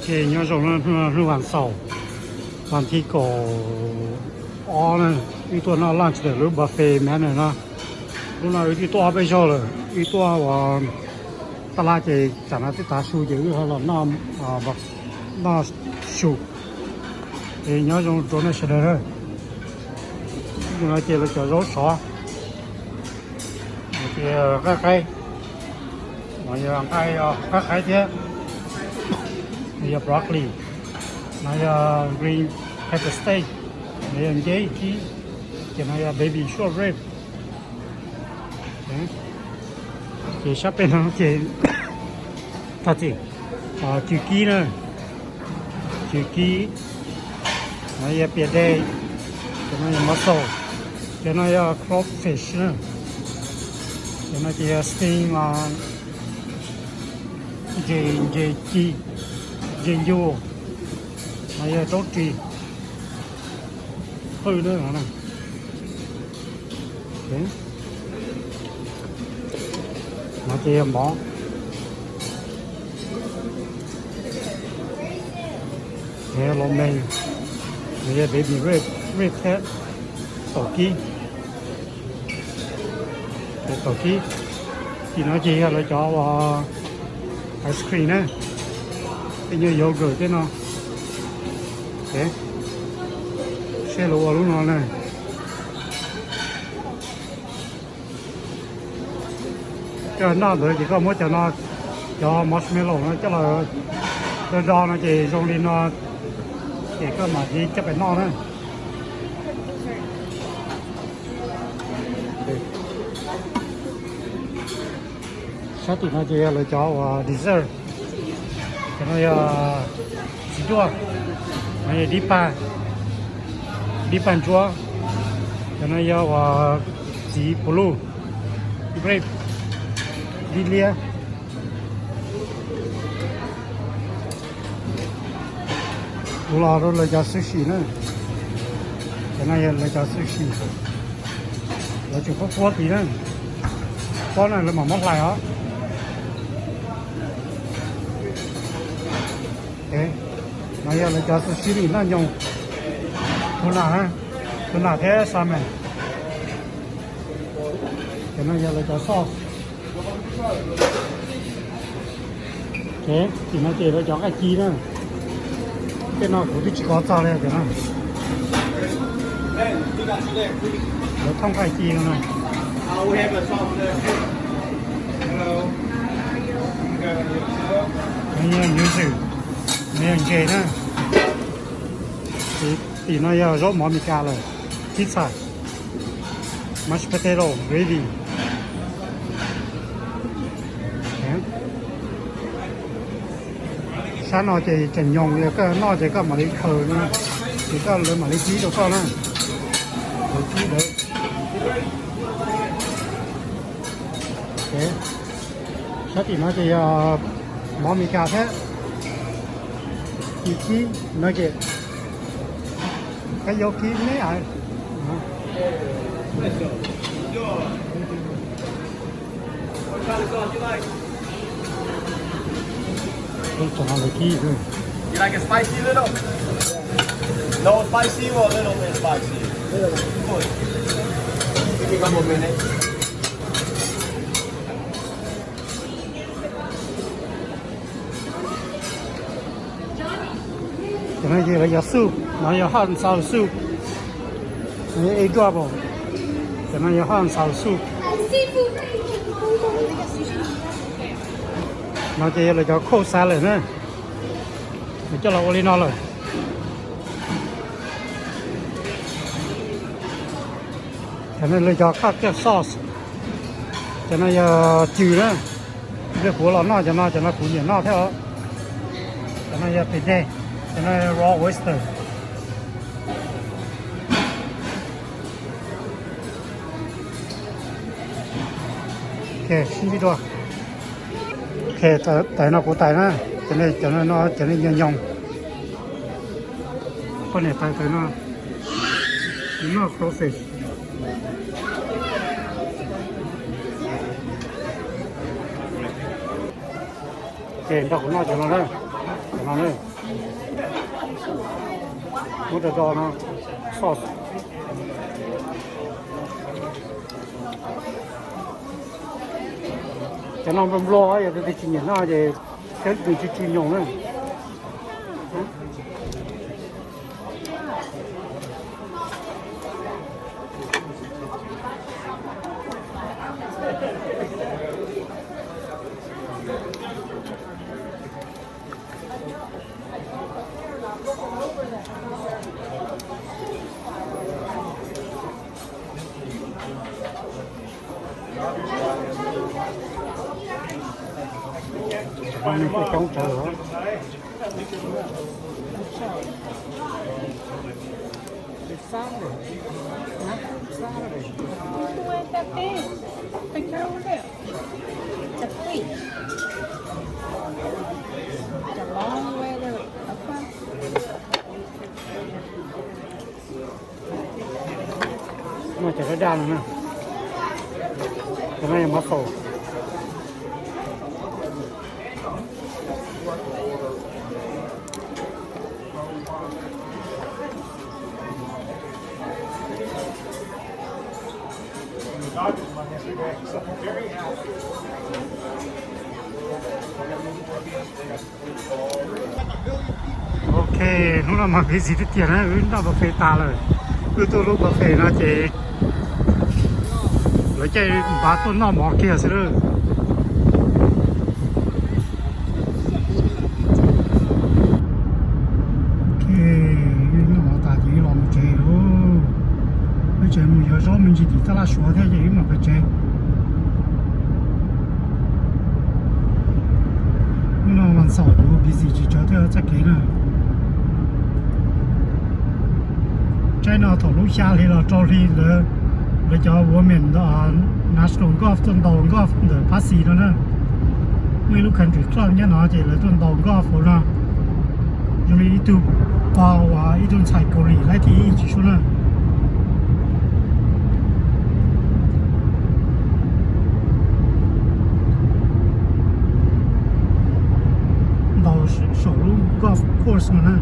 Ces nyob zoo, hnub vas xaum, vas thib kaum ob na, wb tuaj noj lunch ntawm lub buffet Manor no. Lub no wb twb tuaj ob peb zaug lawm, wb tuaj ua taj laj ces tsam no twb tav su ces wb ho los noj su. Es nyob zoo rau nej sawv daws na. No ces lawv cov zaub sov, ces nqaij qaib, no yog nqaij qaib thiab, no yog broccoli, no yog green pepper steak, no yog nceb kib, ces no yog baby short rib. Ces sab pem no ces tag txim, cw kib na, cw kib, no yog pias dej, ces no yog mussel, ces no yog crawfish na, ces no ces yog steam, ntses, ntses ci, ntses ncu, no yog raub ris, qwj na. No ces yog mov, lo mess, no yog baby rib, rib thiab taum kib, taum kib. Tim no ces yog lawv cov ice cream na, tej nyuag yogurt tej no. Seb lawv ua lub no na. Koj noj ntawd ces koj muab cov no, cov marshmallow no coj los do do no ces zoo li no, ces koj mam li coj pem noj na. Sab tim no ces yog lawv cov uas dessert. Cov no yog txiv duaj, no yog dib paj, dib paj ntsuab. Cov no yog uas txiv puv luj, grape, dib liab. Kuv los rau lawv cov sushi na. Cov no yog lawv cov sushi, lawv tseem quab quab tid na. Pob no lawv mam muab hlais os. No yog lawv cov sushi noj nyoos, tuna, tuna thiab salmon. Cov no yog lawv cov sauce. Tim no ces lawv cov nqaij ci na. Tej no kuv twb tsis kov txog li cov no. Lawv thauj nqaij ci no na. No yog yuv xwm, no yog ntses na. Tim no yog zaub mov Meskas lawm, pizza, mashed potato, gravy. Sab no ces tseem nyoos, yog koj noj ces koj mam li khaws no, ces koj, lawv mam li kib rau koj na. Lawv kib lawv. Sab tim no ces yog mov Meskas thiab. Kib, kib no ces koj yuav kib me a. Ub, tsam no lawv kib. You like it spicy little? No spicy or a little bit spicy? Good. Give me a couple minutes. Cov no ces lawv cov soup, no yog hot and sour soup. No yog egg drop os. Cov no yog hot and sour soup. No ces yog lawv cov cold salad na. Lawv coj los ua li no lawm. Cov no lawv cov cocktail sauce. Cov no yog cw na. Nplej kuv los noj cov no, cov no kuv nyiam noj thiab os. Cov no yog pem dej, cov no yog raw oyster. Ok, sib ntsib dua. Ok, tais no kuv tais na, cov no, cov no nyoos nyoos. Poj niam tais tais no, noj crawfish. Ok, nrog kuv noj cov no na, cov no na. Muab rau do no, sauce. Cov no nplog nplog, yog tus twg tsis nyiam noj ces thiab nws tsw tsw nyoos na. Coob tsawv os. Muaj cov daj daj no na. Cov no yog mussel. Ok, hnub no mas busy tiag tiag na, wb noj buffet tas lawm. Wb tuaj lub buffet no ces lawv caij npav tuaj noj mov kiag xwb lawm. Ok, wb noj mov tas ces wb los mus tsev lauj. Wb tseem mus yuav zaub me ntsis tim taj laj suav thiab ces wb mam pais tsev. Hnub no mas ntxaum kuv busy tsis tsawg thiab txoj kev na. Tsaib no thaum lub xya hli los rau hli ntawd, lawv cov women National Guard tuaj ntaus golf ntawm Pab Xis no na. Muaj ib lub country club nyob no ces lawv tuaj ntaus golf hauv no. Zoo li ib tug pog uas ib tug ntxhais Kaus Lim laib thib ib tsis suav na. Ntaus saum lub golf course no na.